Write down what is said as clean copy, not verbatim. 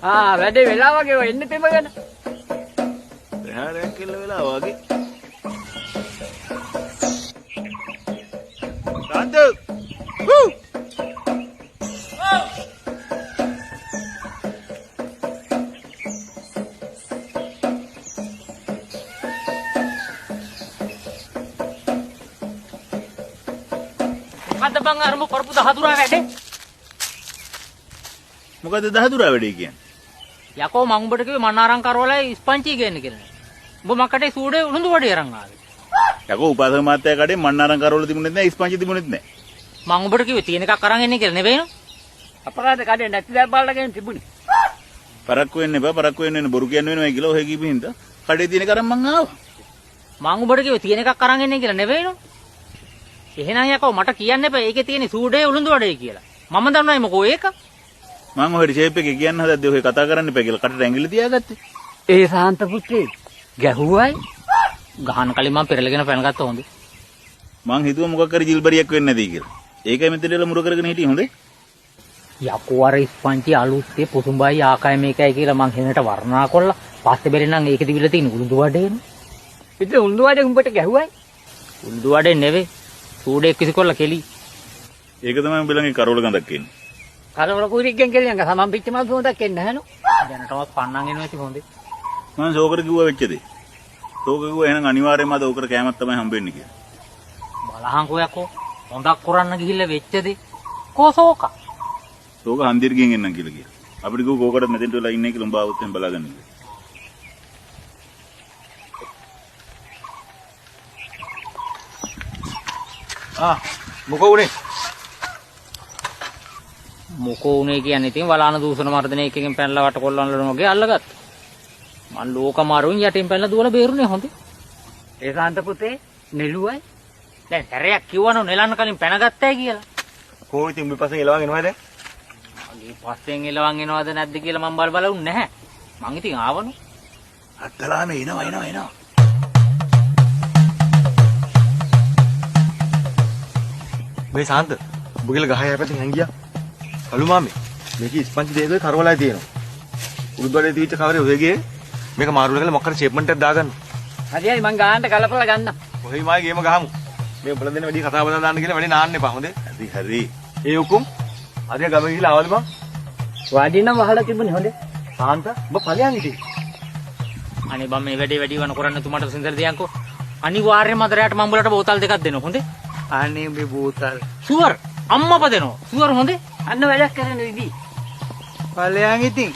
ආ වැඩේ වෙලා වගේ ඔය එන්න තෙමගෙන. ප්‍රහාරයක් කෙල්ල වෙලා වගේ. සාන්ත. වූ. මොකද්ද බං අර මු කරපු දහදුරා වැඩේ? මොකද්ද දහදුරා වැඩේ කියන්නේ? යකෝ මං උඹට කිව්වේ මන්නාරම් කරවලයි ස්පංචි ගේන්න කියලා. උඹ මං කටේ සූඩේ උළුඳු වඩේ අරන් ආවේ. යකෝ උපාසක මහත්තයා කඩේ මන්නාරම් කරවල තිබුණෙත් නෑ ස්පංචි තිබුණෙත් නෑ. මං උඹට කිව්වේ තියෙන එකක් අරන් එන්න කියලා නෙවෙයිනෝ. අපරාධ කඩේ නැති දේ බලලාගෙන තිබුණේ. පරක්කු වෙන්න එපා පරක්කු වෙන්න වෙන බොරු කියන්න වෙනවා කියලා ඔහෙ කියපු හින්දා කඩේ තියෙන එක අරන් මං ආවා. මං උඹට කිව්වේ තියෙන එකක් අරන් එන්න කියලා නෙවෙයිනෝ. එහෙනම් යකෝ මට කියන්න එපා ඒකේ තියෙන සූඩේ උළුඳු වඩේ කියලා. මම දන්නවයි මොකෝ ඒක. මං ඔහෙට ෂේප් එකේ කියන්න හදද්දි ඔහෙ කතා කරන්න එපා කියලා කටට ඇඟිලි තියාගත්තේ. ඒ සාන්ත පුතේ ගැහුවයි. ගහන කලින් මං පෙරලගෙන පැනගත්තා හොඳේ. මං හිතුවා මොකක් හරි ජිල්බරියක් වෙන්නේ නැති කියලා. ඒකයි මෙතන ඉඳලා මුර කරගෙන හිටියේ හොඳේ. යකෝ අර ස්පංචි අලුත්තේ පුසුඹයි ආකයි මේකයි කියලා මං හෙනට වර්ණනා කළා. පස්සේ බැරි නම් ඒකේ තිබිලා තියෙන උළුඳු වඩේනේ. ඉතින් උළුඳු වඩේ උඹට ගැහුවයි? උළුඳු වඩේ නෙවෙයි. සූඩේක් විසිකොල්ල කෙලි. ඒක තමයි උඹ ළඟේ කරවල ගඳක් එන්නේ. කරවල කුරික්ගෙන් කෙලියන් සමන් පිච්ච මල් සුවඳක් එන්නේ නැහැ නෝ. දැනටමත් පන්නන් එනවා ඇති හොඳේ. මං සෝකර කිව්වා වෙච්ච දේ. සෝක කිව්වා එහෙනම් අනිවාර්යයෙන්ම අද ඕකර කෑමක් තමයි හම්බෙන්නේ කියලා. බලහන්කෝ යකෝ හොඳක් කරන්න ගිහිල්ලා වෙච්ච දේ. කෝ සෝක? සෝක හන්දියට ගිහින් එන්නම් කියලා කිව්වා. අපිට කිව්වා කෝකටත් මෙතෙන්ට වෙලා ඉන්නේ කියලා උඹ ආවොත් එහෙම බලාගන්න කියලා. ආ මොකෝ උනේ? මොකෝ උනේ කියන්නේ ඉතින් වලාන දූෂණ මර්ධනය එකකින් පැනලා වට කොල්ලන් වල වගේ අල්ලගත්තා. මං ලෝක මාරුන් යටින් පැනලා දුවලා බේරුනේ හොඳේ. ඒ සාන්ත පුතේ නෙළුවයි. දැන් සැරයක් කිව්වනෝ නෙලන්න කලින් පැනගත්තයි කියලා. කෝ ඉතින් උඹ පස්සෙන් එලවන් එනවද දැන්? මගේ පස්සෙන් එලවන් එනවද නැද්ද කියලා මං බල බල උන්නේ නැහැ. මං ඉතින් ආවනෝ. අත්තලාමේ එනවා එනවා එනවා. මේ සාන්ත උඹ කියලා ගහ යපැත්තෙන් හැංගියා. කළු මාමේ මේකේ ස්පංචි දෙකේ කරවලයි තියෙනවා. උළුදු වඩේ තිබිච්ච කවරේ ඔය ගේ මේක මාරු කරලා මොකක් හරි ෂේප්මන්ට් එකක් දාගන්න. හරි හරි මං ගානට කලපලා ගන්න. ඔහෙයි මායි ගේම ගහමු. මේ උඹලා දෙන්න වැඩි කතා බතා දාන්න කියලා වැඩි නාන්න එපා හොඳේ. හරි හරි. ඒ ඔක්කොම හරිය ගම ගිහලා ආවද බං? වාඩි නම් වහලා තිබුණේ හොඳේ. සාන්ත උඹ ඵලයන් හිටියේ. අනේ බං මේ වැඩේ වැඩි වන කරන්න තුමාට සින්දර දියන්කෝ. අනිවාර්යයෙන්ම අද රැට මං උඹලට බෝතල් දෙකක් දෙනවා හොඳේ. අනේ මේ බෝතල්. ෂුවර් අම්මප දෙනවා. ෂුවර් හොඳේ. අන්න වැඩක් කරන විදි. ඵලයන් ඉතින්.